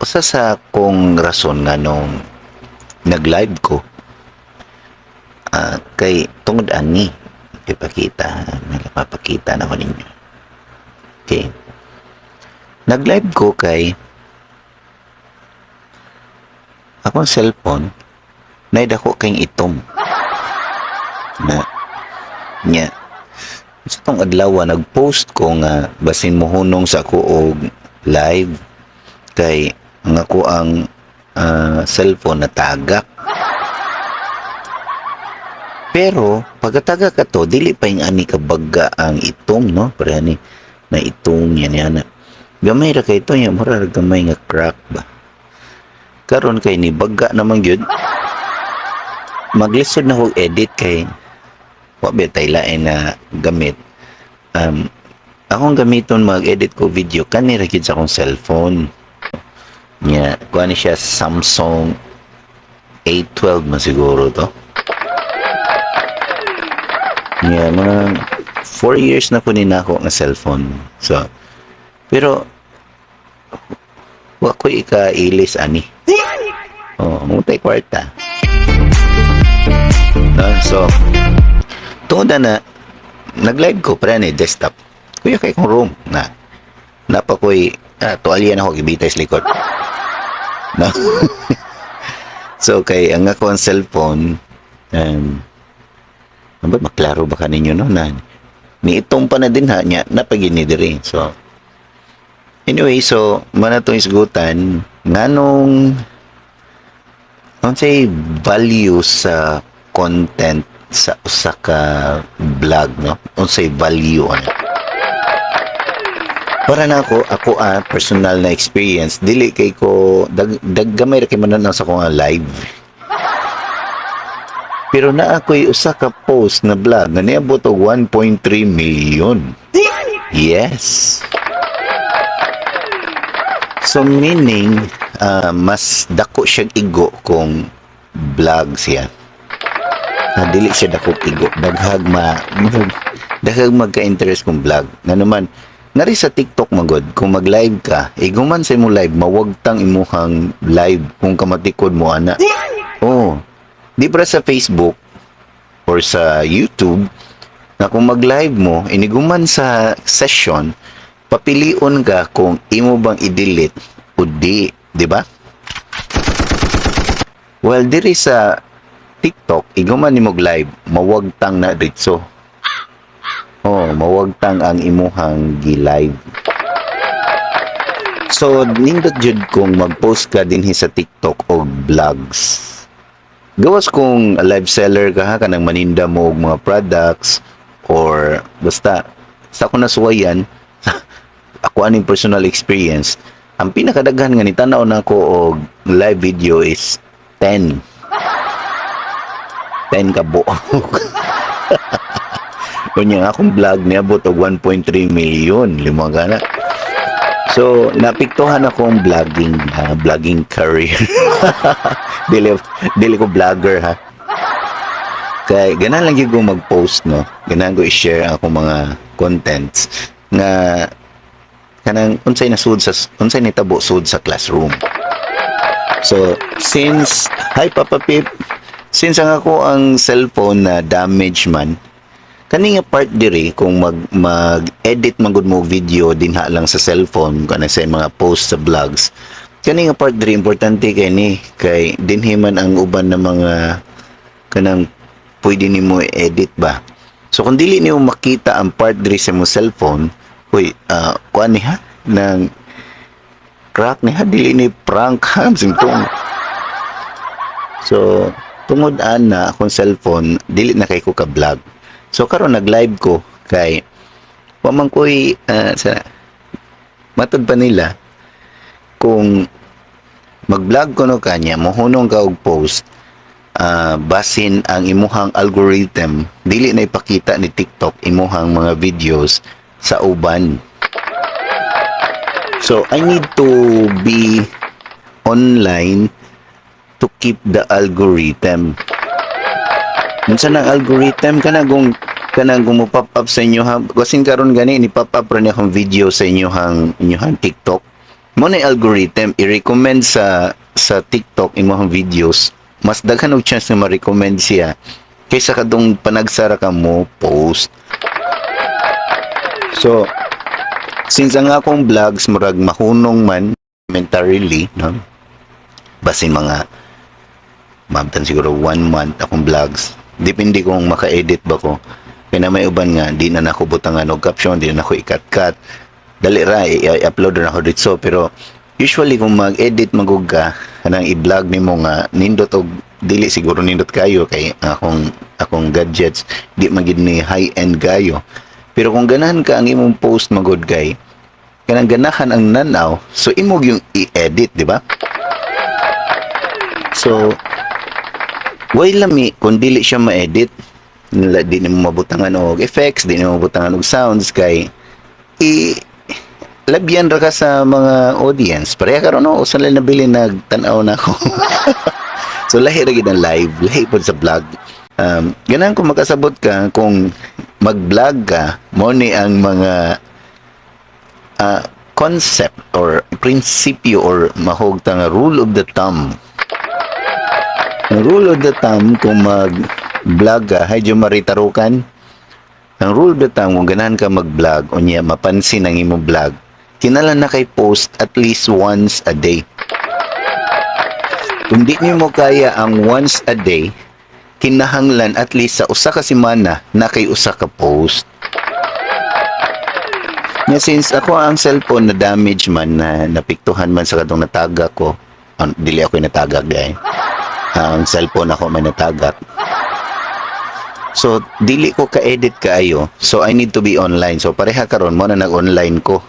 Usa sa kong rason nga nung nag-live ko, kay tungod ani ipakita, mapakita na ko ninyo. Okay. Nag-live ko kay akong cellphone naay dako kayong itom na nya sa tong adlaw nag-post ko nga basin mohunong sa ako og live kay ang ako ang cellphone na tagak. Pero pagkatagak ato, dili pa yung ani kabaga ang itom, no? Pero ani na itom yan yan. Gamay ra kay ito, yan mura ra gamay nga crack ba. Karon kay ni baga naman gyud. Maglisod na kog edit kay wa ba tay lain na gamit. Akong gamiton mag-edit ko video kani ra gyud sa akong cellphone. Nya, kuha ni siya, Samsung A12 man siguro to. Nya, mga 4 years na ko ni nako nga cellphone. So, pero wa ko ikailis ani. Oh, mutay kwarta. No, so, tungod na nag-live ko pre ni desktop. Kuya kay kong room na napa ko'y tuwalya na ako gibitay sa likod. No? So kay ang ako ang cellphone, ba maklaro ba kaninyo, no, na ni itong pa na din ha niya napagini diri. So anyway, so mana tong isgutan nganong unsay value sa content sa usa ka vlog, no? Unsay value ano para na ako, ako personal na experience, dili kay ko dag, dag gamay ra kay man sa akong live, pero naa ko'y usa ka post na vlog nga niabot og 1.3 million. Yes. So meaning, mas dako siya igo kung vlog siya. Dili siya dako igo. Daghag magka-interest kung vlog. Nga naman, nari sa TikTok magod, kung mag-live ka, iguman sa imo live, mawagtang imuhang live kung kamatikod mo ana. Oh. Di para sa Facebook or sa YouTube na kung mag-live mo, iniguman sa session, papilion ka kung imo bang i-delete o di, di ba? Well, diri sa TikTok, iguman nimo live, mawagtang na ditso. Oh, mawagtang ang imuhang gi-live. So, nindot jud kung mag-post ka dinhi sa TikTok og vlogs. Gawas kung live seller ka ha, kanang maninda mo og mga products or basta sa ako nasuwayan, ako aning personal experience, ang pinakadaghan nga nitanaw nako og live video is 10. 10 ka buok. Unya nga akong vlog niabot og 1.3 million, lima gana. So, napiktuhan akong vlogging career. Dili ko vlogger ha. Kay ganahan lang gyud ko mag-post, no. Ganahan ko i-share ang akong mga contents nga kanang unsay nasud sa unsay nitabo sud sa classroom. So, since, hi Papa Pip, since ang ako ang cellphone na damage man, kani nga part diri kung mag edit man gud mo video dinha lang sa cellphone kana sa mga post sa vlogs, kani nga part diri importante kay ni kay dinhi man ang uban na mga kanang pwede nimo i-edit ba. So kung dili nimo makita ang part diri sa mo cellphone, uy, kuan ni ha nang crack ni ha, dili ni prank ha singtong. So tungod ana akong cellphone dili na kay ko ka vlog. So karon nag-live ko kay wa man ko'y sa matod pa nila kung mag-vlog ko no kanya mohunong ka og post, basin ang imuhang algorithm dili na ipakita ni TikTok imuhang mga videos sa uban. So I need to be online to keep the algorithm. Unsa nang algorithm? Kanang kung mo pop up sa inyo ha, basin karon gani ni pop up ra ni akong video sa inyohang TikTok. Mao na algorithm, i-recommend sa TikTok imong videos, mas daghan og chance na ma-recommend siya kaysa kadtong panagsa ra ka mo post. So, since ang akong vlogs murag mahunong man momentarily, no? Basin mga maabtan siguro one month akong vlogs. Depende kung maka-edit ba ko. Kaya na may uban nga, di na nako butangan og caption, di na nako i-cut-cut. Dali ra, i-upload na ako dito. Pero usually kung mag-edit magug ka, kanang i-vlog nimo nga nindot og dili siguro nindot kayo kay akong gadgets di man gid ni high-end kayo. Pero kung ganahan ka ang imong post magud kay kanang ganahan ang nanaw, so imo yung i-edit, di ba? So, way lami kung dili siya ma-edit. Di nimo mabutangan og effects, di nimo mabutangan og sounds kay i labyan ra ka sa mga audience. Pareha karon, no, usa lang nabili nagtan-aw na ako. So lahi ra gid ang live, lahi pod sa vlog. Ganahan ko makasabot ka kung mag-vlog ka, mo ni ang mga concept or prinsipyo or mahog ta nga rule of the thumb. Ang rule of the thumb kung mag-vlog ka, hay Marie Tarukan. Ang rule of the thumb kung ganahan ka mag-vlog unya mapansin ang imong vlog, kinahanglan na kay post at least once a day. Kung di nimo kaya ang once a day, kinahanglan at least sa usa ka semana na kay usa ka post. Nga since ako ang cellphone na damage man na napiktuhan man sa katong natagak ko, dili ako natagak gay. Ang cellphone ako may natagak. So dili ko ka-edit kaayo. So I need to be online. So pareha karon mo na nag-online ko.